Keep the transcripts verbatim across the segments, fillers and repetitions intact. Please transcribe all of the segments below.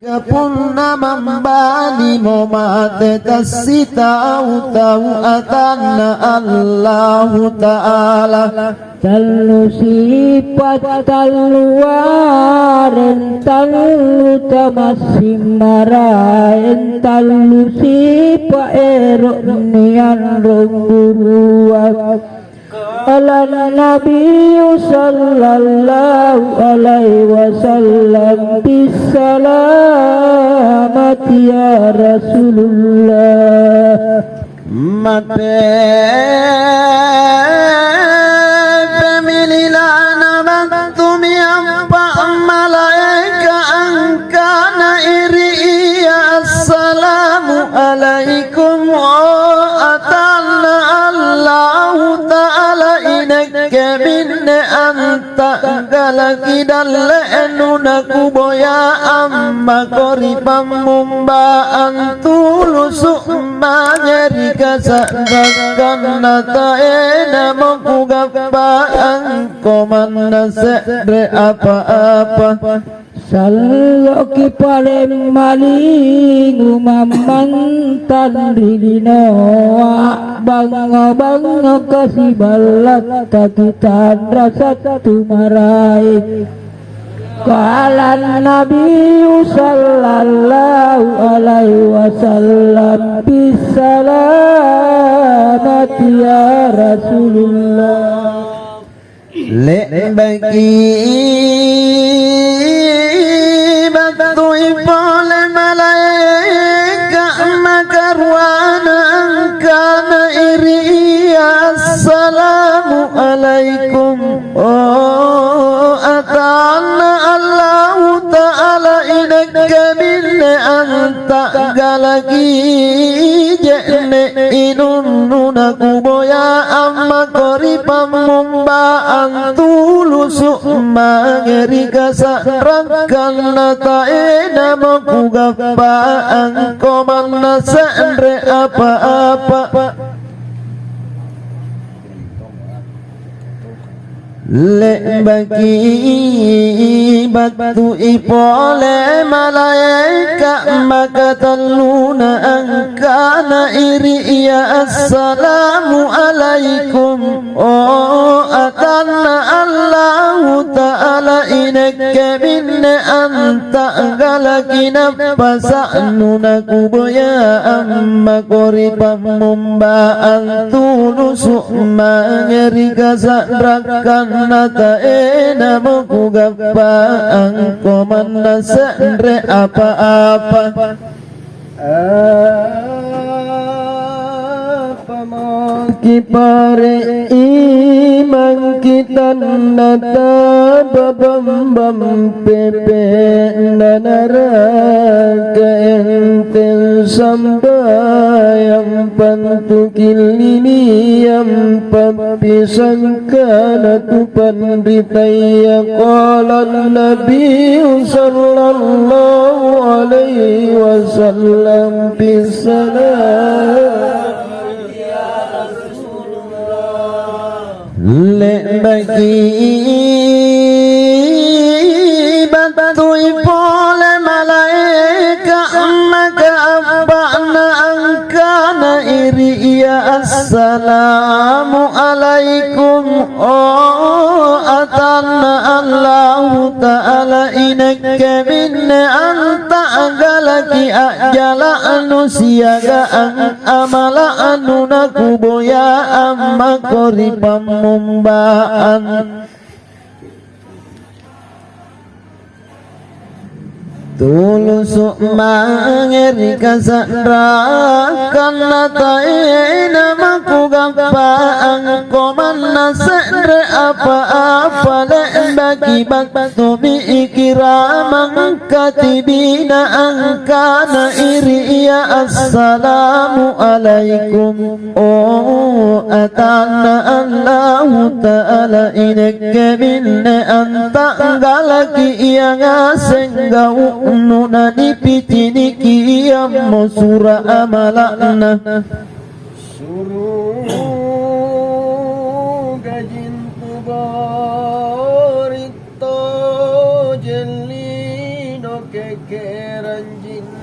Punna mambalimo mate tassitau-tau atanNa Allahu Ta'ala. Tallu sipa' tallu areng, tallu tamassing maraeng, tallu sipa' ero' nianrong gurua. Qala Nabiyyu sallallahu alaihi wasallam, "Bissalamati ya Rasulullah." Mate pemililana battu miampa malaeka angkana iri ia, "Assalamu alaikum, o atanna Allahu Ta'ala, inakke minne anta'galaki dalle'nu nakuboya ammako ri pammumbang tulusu' mange ri kasa'ranganna taenamo kugappa angko manna se're apa-apa." Salloki pale' malingu mammantang ri linoa, bangnga-bangnga kasiballattaki tanra sattu maraeng. Qala Nabiyyu sallallahu alaihi wasallam, "Bissalamati ya Rasulullah." Le'baki battui pole malaeka makaruana angkana iri ia, "Assalamu alaikum, o atanna Allahu Ta'ala, inakke minne anta'galaki je'ne' inunnu nakuboya ammako ri pammumbang tulusu' mange ri kasa'ranganna taenamo kugappa angko manna se're apa-apa. Le'baki battui pole malaeka makatalluna angkana iri ia, "Assalamu alaikum, o atanna Allahu Ta'ala, inakke minne anta'galaki nappasa'nu nakuboya ammako ri pammumbang tulusu' mange ri kasa'ranganna taenamo kugappa angko manna se're apa-apa." Apa maki pare' imangki tannata babambang pepe'na naraka, enteng sambayang pantuki liliang pappisangkana tu panritaya. Qala Nabiyyu sallallahu alaihi wasallam, "Bissalam." Le'baki battui pole malaeka maka abba'na angkana iri ia, "Assalamu alaikum, o atanna Allahu Ta'ala, inakke minne anta'galaki a'jala'nu siagang amala'nu nakuboya ammako ri pammumbang." Tulusu' mange ri kasa'ranganna taenamo kugappa angko manna se're apa-apa. Le'baki battumi ikiraman katibina angkana iri ia, "Assalamu alaikum." O atanna Allahu Ta'ala, inakke minne anta'galaki ia ngaseng gau'nu nanipiciniki iammo sura' amala'na. Suruga jintu bori' to jellino kekera.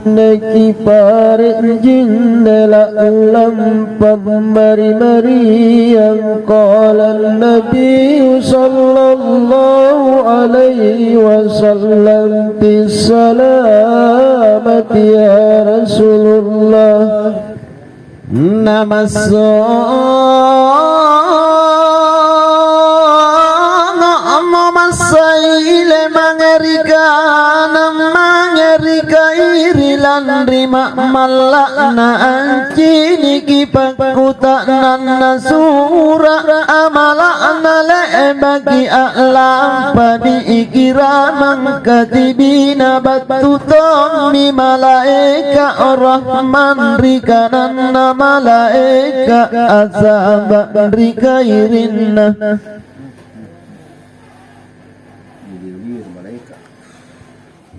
Naki pare' jinne la'lam pammari-mariang. Qala Nabi sallallahu alaihi wasallam, "Fis salamati ya Rasulullah." Namassono massai lemange ri kanang mange ri kairi lanri ma'malla'na anciniki pakkuta'nanna sura' amala'na le'baki a'lampa niikiramang katibina battu tommi malaeka' Rahman ri kananna malaeka' azaba ri kairinna.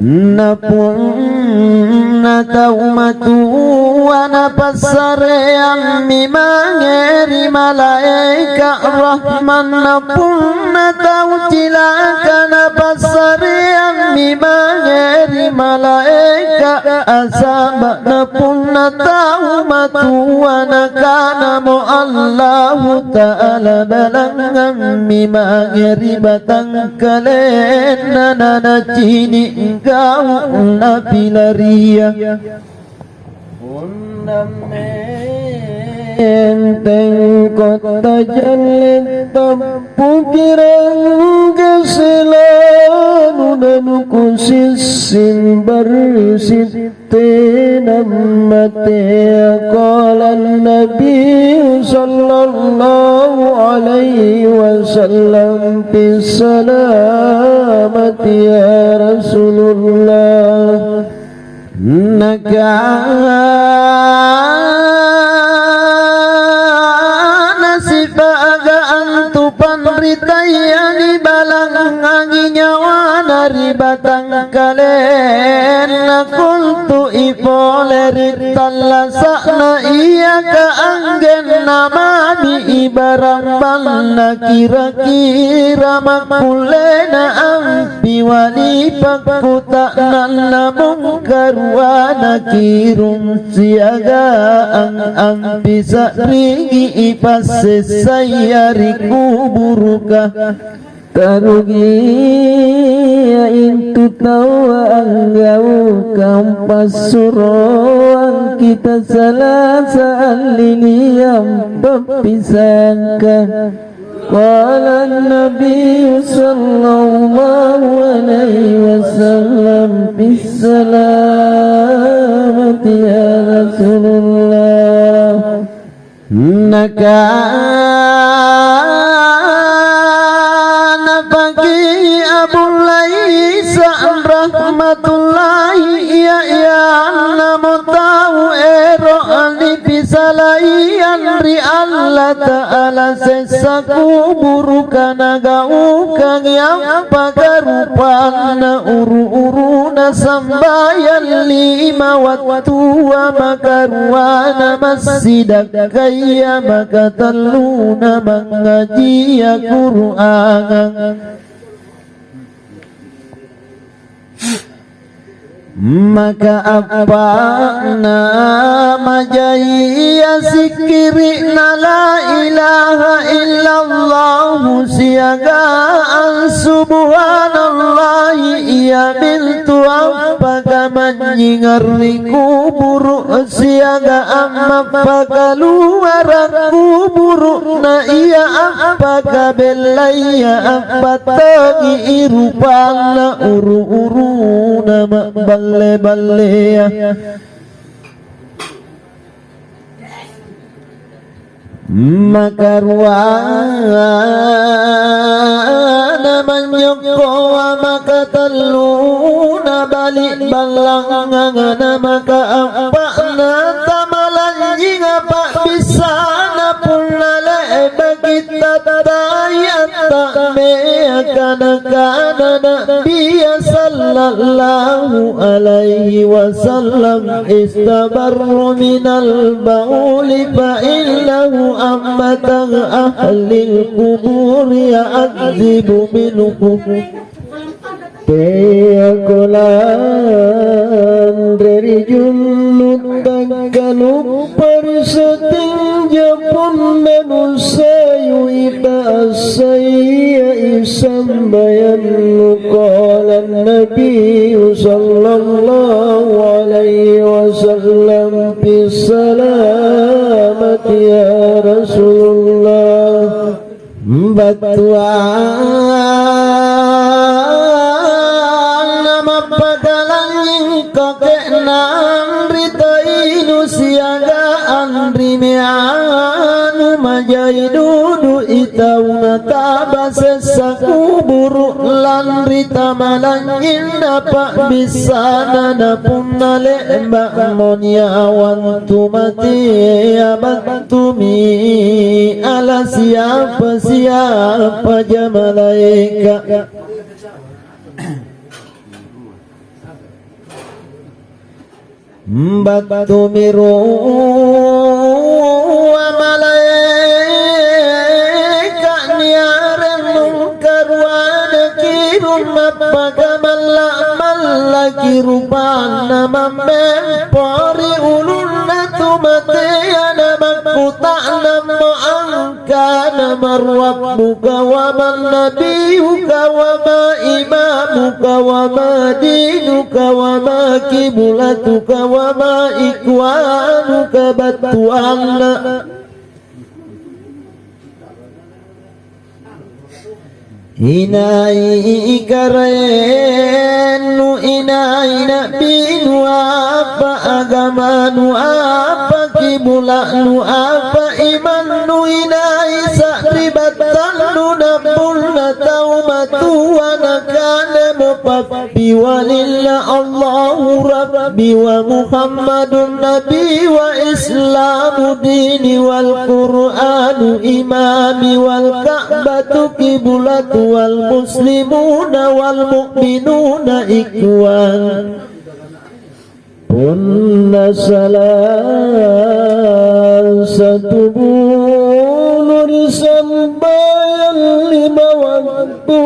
Na punna tau matua napassareammi mange ri malaeka' Rahman, na punna tau cilaka napassareammi mange ri malaeka' azaba, na punna tau matua nakanamo Allahu Ta'ala, "Balangngammi mange ri batang kalenna nanacini' gau' napilaria." Punna menteng kotta jalle tappukirang gaselanu nanukusissing barisi' Tena matea. Qala Nabi sallallahu alaihi wasallam, "Fis salamati ya Rasulullah." Nakana sipaga antu panritaya nibalangngangi nyawana ri batang kalenna, kultu'i pole ri tallasa'na iaka anggenna mami ibara' banna kira-kira makkullena ampiwali pakkuta'nanna mungkarua nakirung siagang ampisa'ringi ipassessaya ri kuburuka. Karugia intu taua anggaukang passuroang kita salasa alliliang pappisangka. Qala Nabi sallallahu alaihi wasallam, "Fis salamati ya Rasulullah." Nakana paki Abu Laisa rahmatullahi, iya, iannamo tau ero' nipisalaiang ri Allata'ala sessa kuburuka nagaukangi appaka rupanna uru-uruna sambayang lima wattua, makaruana massidakkaya, makatalluna mangngajia Qur'anga. Maka appa'na majaia sikkiri'na la ilaha illallahu siagang subhanallahi, iamintu appakamanynnyingang ri kuburu' siagang ammapakaluara' kuburu'na ia appakabellaya appattogi rupanna uru-uruna ma'balle-ballea. Makaruana manynyokkoa, makatalluna bali' ballangnganga, na makaempa'na tamalanynyinga pa'bissana punna le'baki tattai atta'mea kana-kana Nabia sallallahu alaihi wasallam, "Istabarru minal bauli fa innahu ammatan ahlil kuburi ya'azzibu minhu." Teako lanre ri junnu' takkaluppa ri satinja punna nusayui taassayya'i sambayannu. Qala Nabiyyu sallallahu alaihi wasallam, "Fis salamati ya Rasulullah." Battuanna mappakalanynyingko ke'nang ri tainu siagang ri meanu majai dudu'i tau nataba sessa kuburu' lanri tamalanynyinna pa'bissana. Na punna le'ba'mo niawang tu matea, battumi ala siapa-siapaja malaeka'. Battumi rua malaeka' niareng Mungkar wa Nakirun, mappakamalla'-mallaki rupanna mammempo ri ulunna tu matea, namakkuta'nammo ang-, kana, "Man rabbuka wa man nabiyuka wa ma imamuka wa ma dinuka wa ma kiblatuka wa ma ikhwanuka?" Battuanna, inai karaennu, inai na'binu, apa agamanu, apa kibla'nu, apa imannu, inai sari'battannu. Na punna tau matua nakanamo pappiwalilla, "Allahu Rabbi wa Muhammadun Nabi wa Islamu dini wal Qur'anu imami wal Ka'batu kiblatu wal muslimuna wal mu'minuna ikhwan." Punna salasatu bulu ri sambayang lima wattu,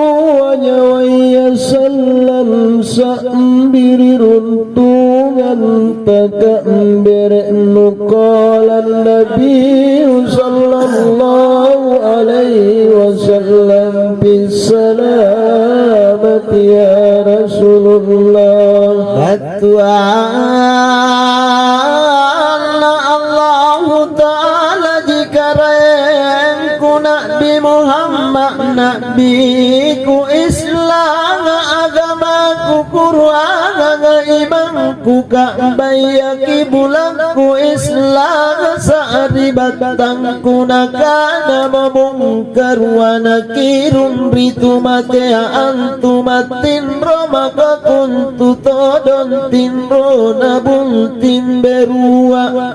anyawaya sallang sa'bi ri runtungang taka'bere'nu. Qala Nabiyyu sallallahu alaihi wasallam, "Fis salamati ya Rasulullah." Battuanna Allahu Ta'alaji Karaengku Na'bi Muhammad, Na'biku Islam, agamaku Qur'an, imangku Ka'baya, kiblakku Islam, sari'battangku nakanamo Mungkar wa Nakirun ri tu matea, antu mattinro maka kuntu todong tinrona bunting berua.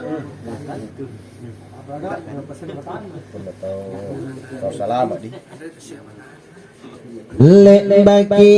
Le'baki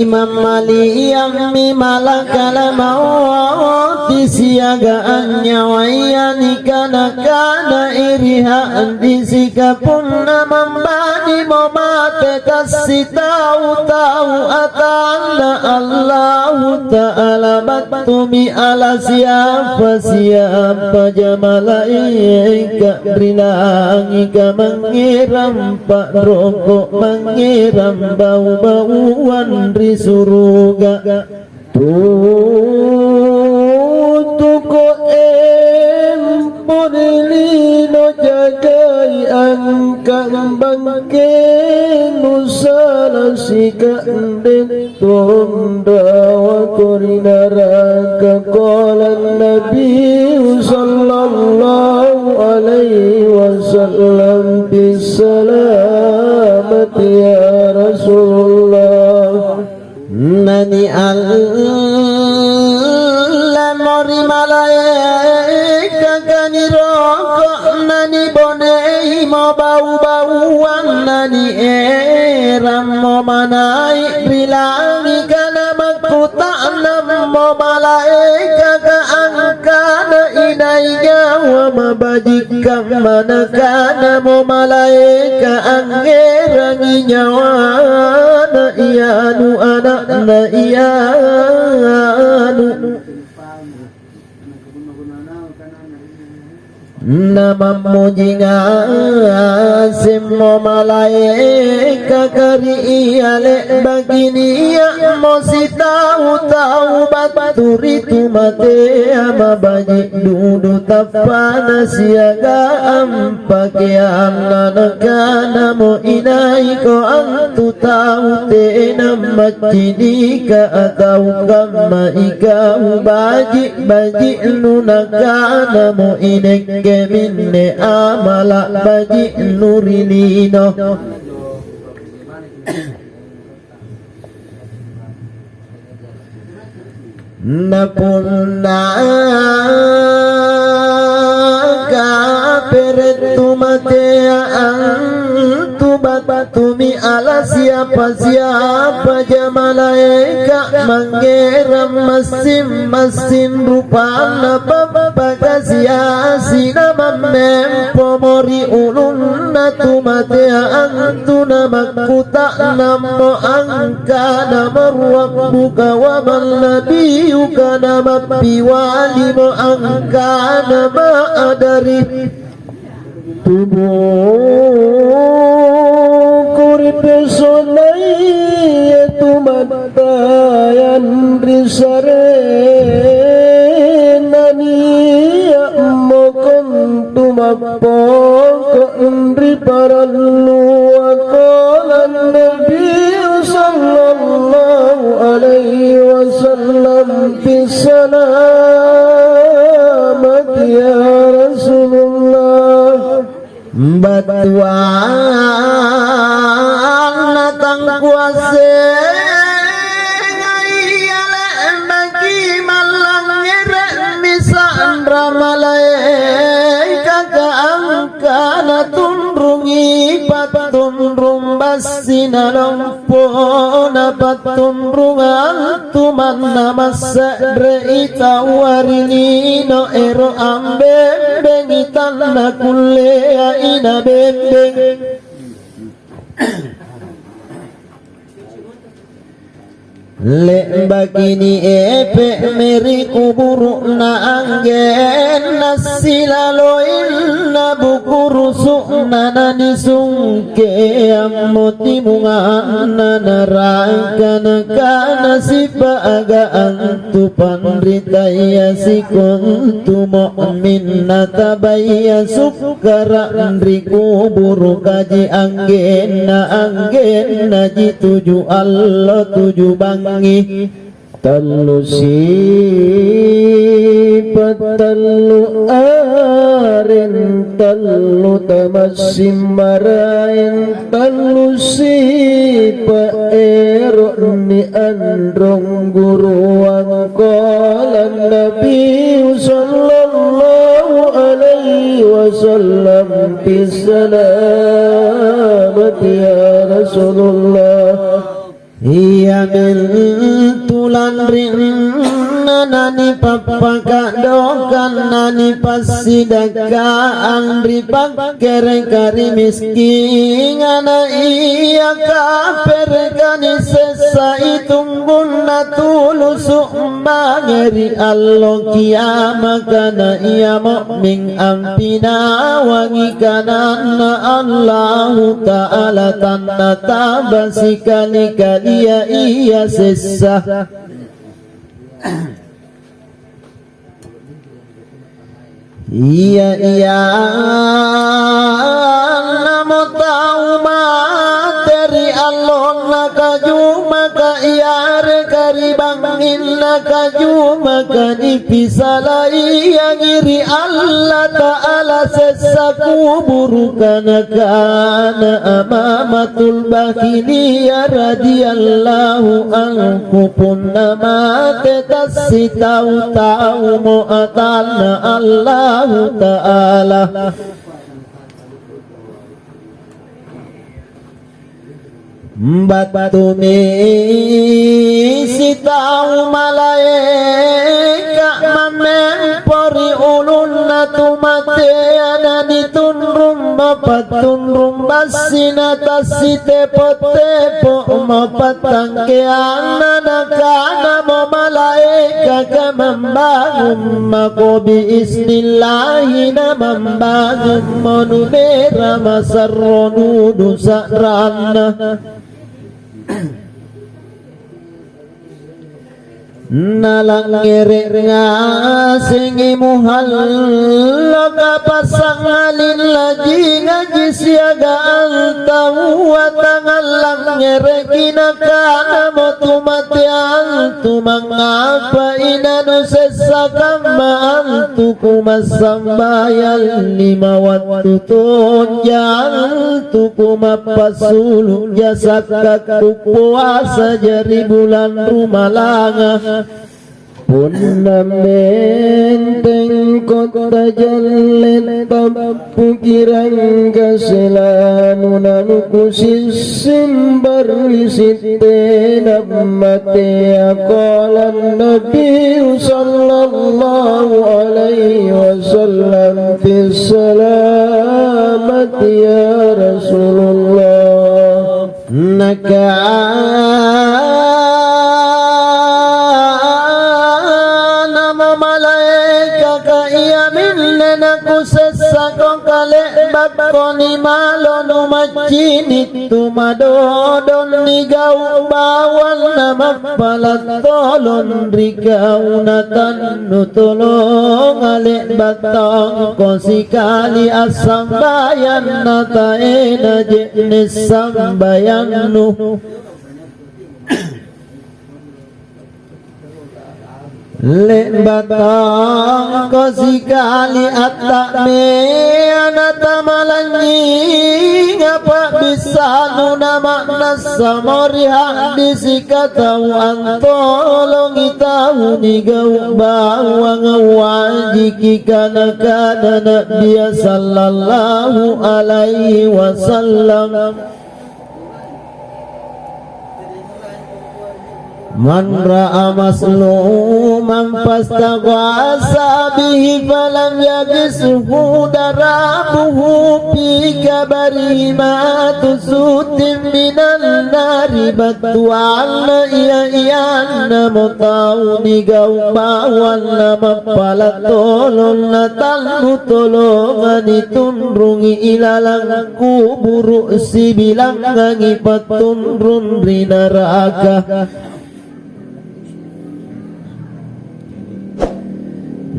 Imam Maliammi malakal mauti siagang nyawaya nikana-kanai ri ha'disika, punna mambanimo mate tassitau-tau atanna Allahu Ta'ala, battumi ala siapa-siapaja malaeka' ri langika mangngerang pa'roko', mangngerang bau-bauang ri suruga. Tutuko empo ri lino, jagai angkang bangkenu, sala sika'de' tonrawako ri naraka. Qala Nabiyyu sallallahu alaihi wasallam, "Bis salamati ya Rasulullah." Nani allamo ri malaekaka niroko', naniboneimo bau-bauang, nanierammo manai' ri langika, namakkuta'nammo malaekaka angkana, "Inai nyawa mabaji'?" Kamma nakanamo malaeka angngerangi nyawana ianu ana'na ianu. Namammuji ngasemmo malaekaka ri ia, le'baki nia'mo sitau tau battu ri tu matea mabaji' dudu tappana siagang pakeanna. Nakanamo inaiko antu tau tena maccinika atau kamma ikau baji'-baji'nu? Nakanamo inakke minne amala' baji'nu ri lino. Na punna kapere' tu matea antu battumi ala siapa-siapaja malaeka mangngerang massing-massing rupanna pappakasi-asi namammempomo ri ulunna tu matea antu namakkuta'nammo ang Kana man rabbuka wa man nabiyuka, namappiwalimo angkana ma'dari. Tubuku ri pesona iatu mattayang ri sarena nia'mo kontu mappoko' ri parallu. Wa qala Nabiyyu sallallahu alaihi wasallam fi salamati ya Rasulullah. Battuanna tangkuassengai ia le'baki mallangngere'mi sa'ra malaekaka angkana tunrungi pattunrung bassi nalong Pona pattunrungang tu manna masse're'i taua ri lino ero' ambembengi tannakulleai nabembeng. Le'baki niepe'mi ri kuburu'na anggenna silaloinna buku rusu'na nanisung Keammo timunganna naraka, nakana sipa'ga antu panritaya sikontu mu'min, natabaya sukkara' ri kuburukaji anggenna, anggennaji tuju allo tuju bangngi. Tallu sipa' tallu areng, tallu tamassing maraeng, tallu sipa' ero' nianrong guruang. Qala Nabi sallallahu alaihi wasallam, "Fis salamati ya Rasulullah." Iamintu lanrinna nanipappaka'dokang, nanipassidakkaang ri pakkereka, ri miskingana, ia kapereka nisessai tungguna tulusu' mange ri allo kiamaka, na ia mu'min ampinawangi kananNa Allahu Ta'ala, tannataba sikali-kalia ia sessa. Ia-iannamo tau mate ri allonna kajumaka, iareka ri bangnginna kajumaka, nipisalaiangi ri Allata'ala sessa kuburuka. Nakana Amamatul Bahiliyah radhiyallahu anhu, punna mate tassitau-taumo atanNa Allahu Ta'ala. Battumi sitau malaeka' mammempo ri ulunna tu matea, nani pattunrung bassi na tassitepo'-tepo'mo pattangkeanna, nakanamo malaekaka, "Mambangung mako biisnillahi," namambangung monumera masarro nudu sa'ranna. Nalangngere' ngasengi muhallo kapassangngaling lajingaji siagang taua tangallangngere'ki, nakanamo tu mate antu, "Mangapai nanusessa kamma antu? Kumassambayang lima wattu tonja antu, kumappasulu' jasakka, kuppuasa jari bulang rumalanga." Punna menteng kotta jalle tappukirang kaselanu nanukusissing barrisi' tena matea. Qala Nabiyyu sallallahu alaihi wasallam, "Fis salamati ya Rasulullah." Nakanamo malaekaka, "Iaminne nakusessako kale'bakko nimalo numaccini', tumadodong nigau' bawang namappala' tolong ri kau, natannu tolonga le'ba' tongko sikali assambayang nataena je'ne' sambayannu." Le'ba' tongko sikali atta'mea natamalanynyinga pa'bissanu nama'nassamo ri ha'disika tau antolongi tau nigau' bawang, wajiki kana-kana Nabia sallallahu alaihi wasallam. Man ra'a mazluman fastaghasa bihi falam yaghizhu darabuhu fi kabarihi matu sutim minan nari, battuanna ia-iannamo tau nigau' bawang namappala' tolong natannu tolonga nitunrungi ilalang kuburu' sibilangngangi pattunrung ri naraka.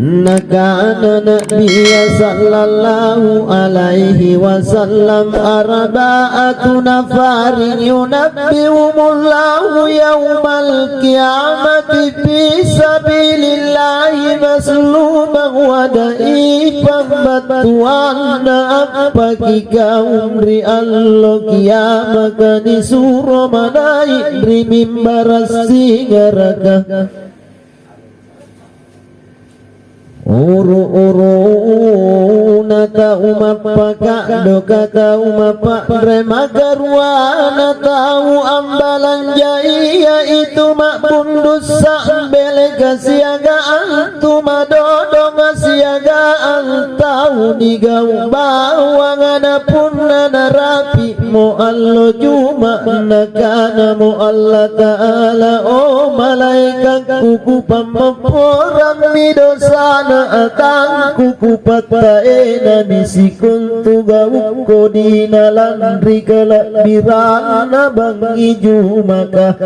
Nakana Nabia sallallahu alaihi wasallam, "Arba'atu nafarin yunabbihumullahu yaumal qiyamati fi sabilillahi mazluman wa da'ifan." Battuanna appaki kaum ri allo kiamaka nisuro manai' ri mimbara' singaraka. Uru-uruna tau mappaka'doka, tau mapa're, makaruana tau ambalanja, iaitu ma'bundu sa'beleka siagang antu madodonga siagang tau nigau' bawanga. Na punna narapi'mo allo Juma', nakanamo Allata'ala, "O malaekakku, kupammopporammi dosana atangku, kupattaenami sikontu gau' kodina lanri kala'biranna bangngi Jumaka."